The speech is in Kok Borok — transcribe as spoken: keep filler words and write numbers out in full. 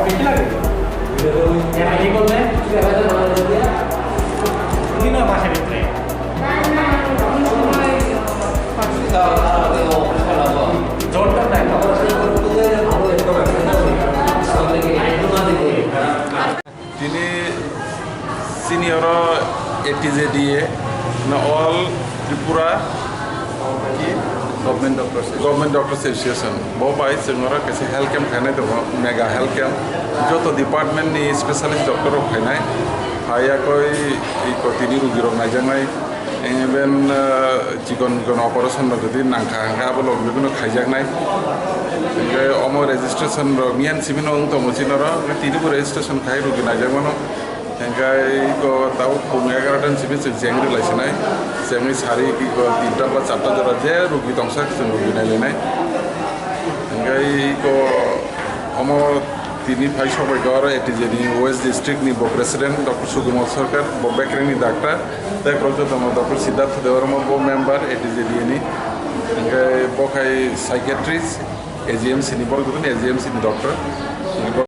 Tini senior A T Z D A na All Tripura ki Government Doctors Association. Government Doctors Association. Bo bai chwng oro kaisa health camp khainai tongo, mega health camp. Joto department ni specialist doctor rok phainai. Phaiya koi i ko tini rugi rok naijaknai. Even, uh, chikon chikon operation rok jodi nangkha hwnkhe abo log logino khaijaknai. Hwnkhe omo registration rok miyan simi no wng tongo chini oro, hwnkhe tini bo registration khai rugi naijakmano. Hwnkhe iko tabuk phung egaroh ta ni simi chwng chengri lai sinai. Chengri sari iko tinta ba charta jora je rugi tongsa chwng rugi nai lainai. Hwnkhe iko omo tini phai sok bai khe oro A T Z ni West District ni bo President Doctor Sukumal Sarkar, bo bekereng ni doctor, tei khoroksa tongo Doctor Siddhartha Debbarma, bo member A T Z ni, hwnkhe bo khai psychiatrist, A G M C ni, borok joto ni A G M C ni doctor.